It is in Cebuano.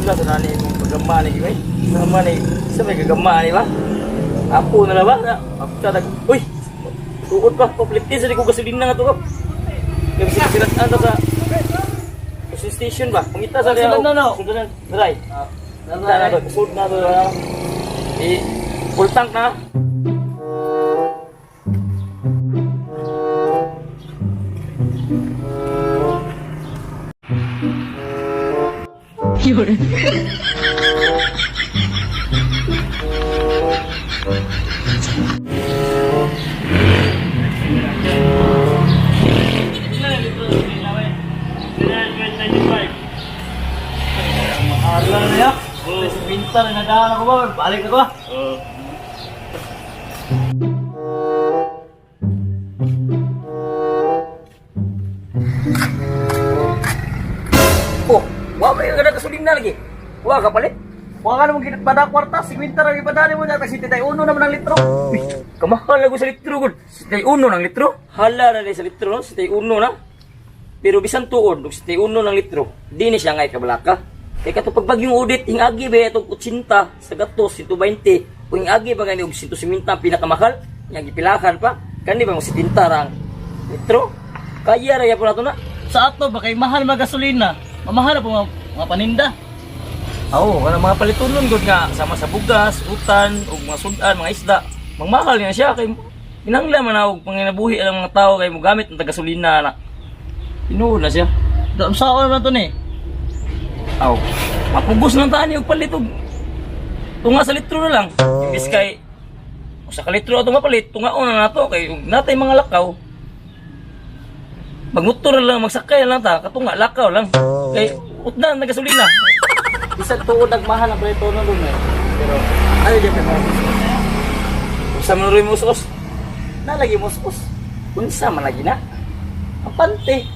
Pula sa nani imong pagama ni bay. Sama ni sa may gagama ni ba? Apo na la ba? Apo sa tag. Uy. Tuod pa papliti sa di ko gasolina nga to ka. Kaya sila sila anta sa sa station ba? Pangita sa Sundan na, no? Sundan na. Dry. Kita na to. Sud na to. I full tank na. Mahal lang na ya. Pinta na nadaan ako ba? Balik ako ah. Oh, wa may kada gasolina lagi. Wa ka palit. Wa ka naman ginatbada kwarta, 50 ra gipadani mo na tag 71 naman ang litro. Uy, kamahal na ko sa litro gud. 71 ng litro. Hala na sa litro no, 71 na. Pero bisan tuod og 71 ng litro, di ni siya ngay kabalaka. Kay kato pagbagyong audit hingagi ba itong 80 sa gatos 120 kung hingagi ba gani og 150 ang pinakamahal, nya gipilakan pa. Kani ba mo 70 ra ang litro? Kaya ra yapon nato na. Sa ato ba kay mahal magasolina? Mamahal na po mga paninda. Oo, kanang mga palitunon gud nga sama sa bugas, utan ug mga sudan, mga isda. Mangmahal niya siya kay inangla man og panginabuhi ang mga tao kay mogamit ng tagasolina na. Tinuod na siya. Dam sa naman to ni. Aw, mapugos lang tani og palit og tunga sa litro na lang. Imbis kay usa ka litro ato mapalit, tungaon na nato kay ug natay mga lakaw. Magmotor na lang, magsakay na lang ta, katunga lakaw lang. Kay utdan na gasolina. Bisag tuod nagmahal ang palitonon dun eh. Pero ayo gyud mo. Unsa man roy mo us Na lagi muskus. Unsa man lagi na? Apante.